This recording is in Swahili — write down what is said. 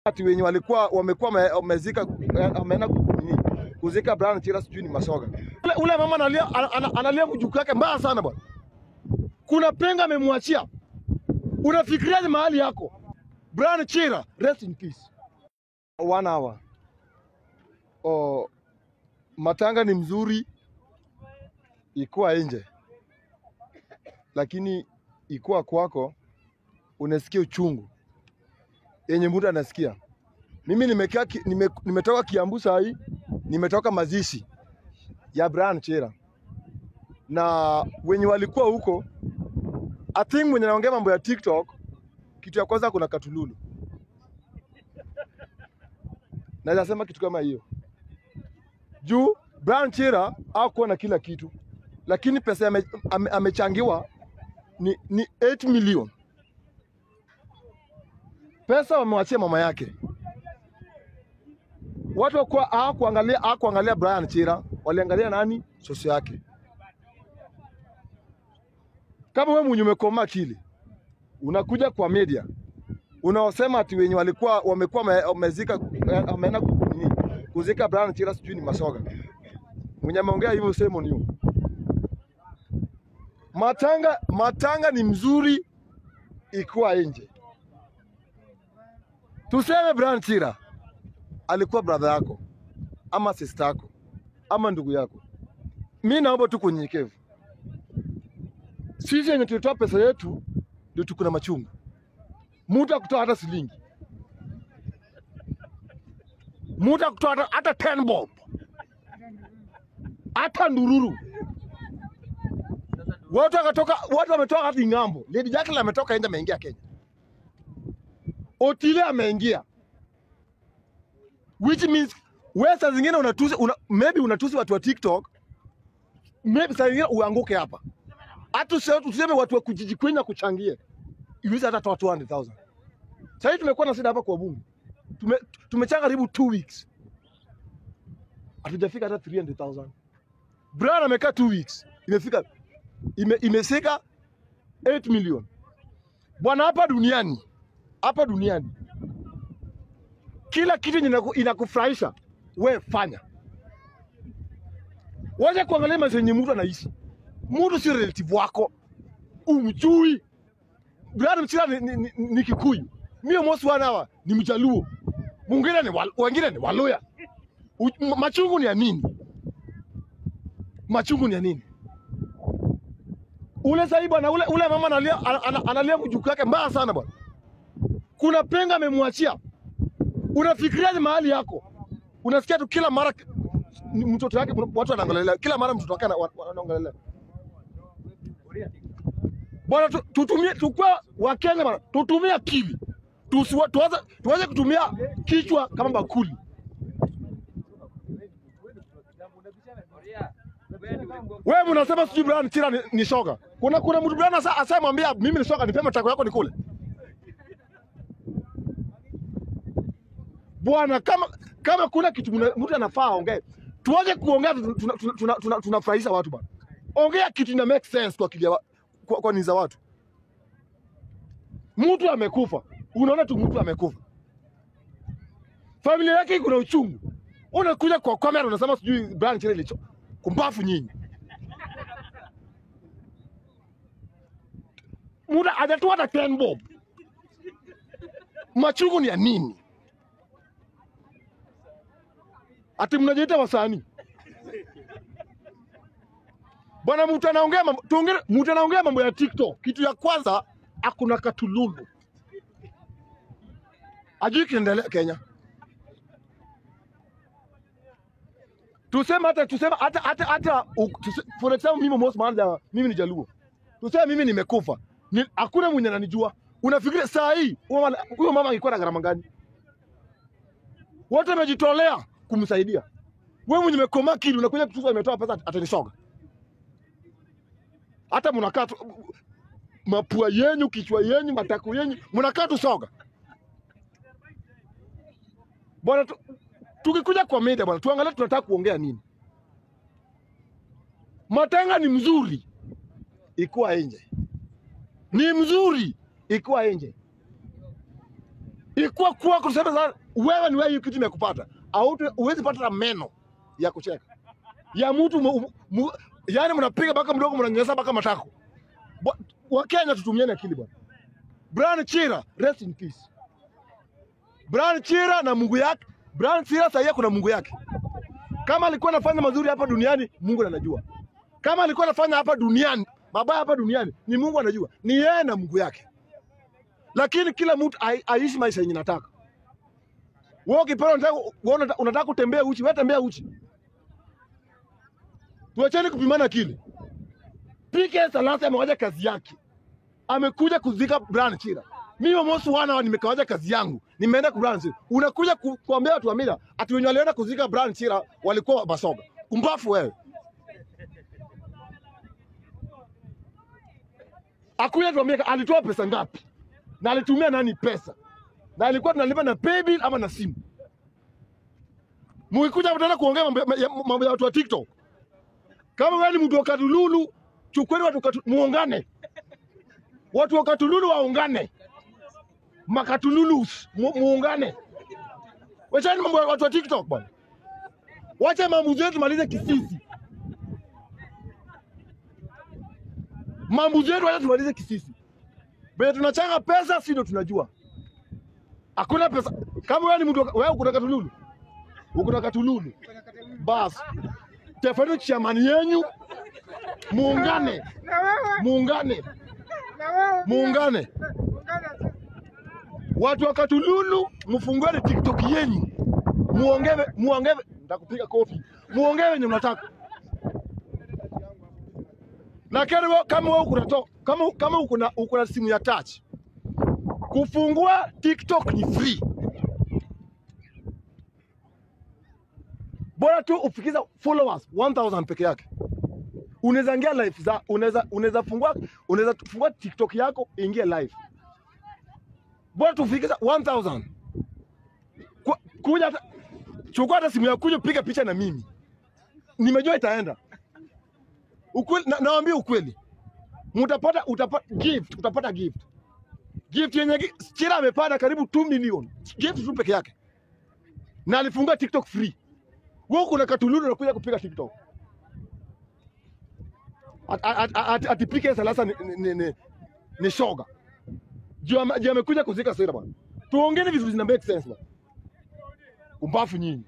Ati wenye walikuwa wamekuwa wamezika ameenda kuzika Brian Chira sijui ni masoga. Ule mama analia, analia mjukuu yake mbaya sana bwana. Kuna penga amemwachia. Unafikiriaje mahali yako? Brian Chira, rest in peace. 1 hour. Oh, matanga ni mzuri ikuwa nje. Lakini ikuwa kwako unasikia uchungu yenye mtu anasikia. Mimi nimetoka Kiambu saa hii, nimetoka mazishi ya Brian Chira. Na wenye walikuwa huko, I think mwenye naongea mambo ya TikTok, kitu ya kwanza kuna katululu. Naweza sema kitu kama hiyo. Juu Brian Chira hakuwa na kila kitu, lakini pesa amechangiwa ni 8 million. Pesa wamewachia mama yake. Watu wakuwa hawakuangalia Brian Chira, waliangalia nani? Sosi yake. Kama wewe mwenye umekoma akili, unakuja kwa media, unaosema ati wenye walikuwa wamekuwa wamezika ameenda kuzika Brian Chira sijui ni masoga. Mwenye ameongea hivyo sema ni matanga ni mzuri ikuwa nje. Tuseme Brian Chira alikuwa brother yako ama sister yako ama ndugu yako. Mimi naomba tu kunyenyekevu. Sisi wenye tulitoa pesa yetu ndio tuko na machungu. Mtu akutoa hata shilingi. Mtu akutoa hata 10 bob. Hata ndururu. Watu wakatoka, watu wametoka hadi ng'ambo. Lady Jacqueline ametoka nje ameingia Kenya. Otile ameingia. Which means wewe saa zingine unatusi maybe unatusi watu wa TikTok. Maybe saa zingine uanguke hapa. Hata useme watu wa kujijikwenya kuchangie. Iwezi hata toa 200,000. Sasa hivi tumekuwa na shida hapa kwa bunge. Tumechanga karibu 2 weeks. Hatujafika hata 300,000. Brian amekaa 2 weeks. Imefika imesika 8 million. Bwana hapa duniani kila kitu inakufurahisha we fanya. Wacha kuangalia maisha yenye mtu anaishi. Mtu si relative wako. Umjui. Brian Chira ni Kikuyu. Mimi mosi wana ni Mjaluo. Mwingine ni wengine ni Waluya. Machungu ni ya nini? Machungu ni ya nini? Ule sasa bwana, ule mama analia, analia mjukuu yake mbaya sana bwana. Kuna penga amemwachia. Unafikiriaje mahali yako? Unasikia tu kila mara mtoto wake watu wanaangalia, kila mara mtoto wake anaangalia. Bwana tutumie, tukua wa Kenya bwana, tutumie akili. Tuanze kutumia kichwa kama bakuli. Wewe unasema sijui Brian Chira ni shoga. Kuna mtu Brian asamwambia mimi ni shoga, nipe matako yako nikule. Bwana kama kuna kitu mtu anafaa aongee. Tuanze kuongea tunafurahisha watu bwana. Ongea kitu ina make sense kwa akili kwa niza watu. Mtu amekufa. Unaona tu mtu amekufa. Familia yake kuna uchungu. Unakuja kwa kamera unasema sijui Brian Chira ilicho. Kumbafu nyinyi. Muda hajatoa hata 10 bob. Machungu ni ya nini? Ati mnajiita wasanii. Bwana mtu anaongea mambo, mtu anaongea mambo ya TikTok. Kitu ya kwanza hakuna katululu. Ajui kinaendelea Kenya. Tuseme hata for example mimi most man mimi ni Jaluo. Tuseme mimi nimekufa. Hakuna mwenye ananijua. Unafikiria saa hii huyo mama angekuwa na gharama gani? Wote wamejitolea kumsaidia. Wewe mwenye umekoma kili unakuja kutufa imetoa pesa atanisoga. Hata mnakaa mapua yenu, kichwa yenu, matako yenu, mnakaa tu soga. Bwana tukikuja kwa media bwana, tuangalie tunataka kuongea nini. Matanga ni mzuri ikuwa nje. Ni mzuri ikuwa nje. Ikuwa kuwa kusema sana wewe ni wewe, hiyo kitu imekupata. Au huwezi pata na meno ya kucheka. Ya mtu yaani mnapiga mpaka mdogo, mnanyanyasa mpaka matako. Wakenya tutumiane akili bwana. Brian Chira, rest in peace. Brian Chira na Mungu yake. Brian Chira sasa kuna Mungu yake. Kama alikuwa anafanya mazuri hapa duniani, Mungu anajua. Kama alikuwa anafanya hapa duniani, mabaya hapa duniani, ni Mungu anajua. Ni yeye na Mungu yake. Lakini kila mtu aishi maisha yenye nataka. Wewe ukipenda unataka kutembea uchi, wewe tembea uchi. Tuacheni kupimana akili. PK Salasa amewaja kazi yake. Amekuja kuzika Brian Chira. Mimi almost wana nimekawaja kazi yangu. Nimeenda kwa Brian Chira. Unakuja kuambia watu wa mila ati wenye walienda kuzika Brian Chira walikuwa Basoga. Kumbafu wewe. Akuja tuambie alitoa pesa ngapi? Na alitumia nani pesa? Na alikuwa tunalipa na paybill ama na simu? Mkikuja mtaanza kuongea mambo ya watu wa TikTok. Kama wewe ni mtu wa Katululu, chukueni watu muungane. Watu wa Katululu waungane. Makatululus muungane. Wacheni mambo ya watu wa TikTok bwana. Wacha mambo yetu tumalize kisisi. Mambo yetu wacha tumalize kisisi. Bado tunachanga pesa, si ndio tunajua. Hakuna pesa. Kama wewe ni mtu wewe uko na Katululu. Uko na Katululu. Bas. Tafadhali chairman yenu muungane. Muungane. Muungane. Watu wa Katululu mfungue TikTok yenu. Muongee, muongee, nitakupiga kofi. Muongee wenye mnataka. Na kama wewe uko kama uko na simu ya touch, kufungua TikTok ni free. Bora tu ufikiza followers 1000 peke yake. Unaweza ingia live za unaweza fungua TikTok yako ingie live. Bora tu ufikiza 1000. Kuja chukua hata simu yako kuja piga picha na mimi. Nimejua itaenda. Ukweli nawaambia ukweli. Mtapata gift, utapata gift. Gift yenye Chira amepata karibu 2 million. Gift tu peke yake. Na alifungua TikTok free. Wewe kuna Katululu unakuja kupiga TikTok. Ati PK Salasa ni shoga. Juu amekuja kuzika sera bwana. Tuongeni vizuri na make sense bwana. Kumbafu nyinyi.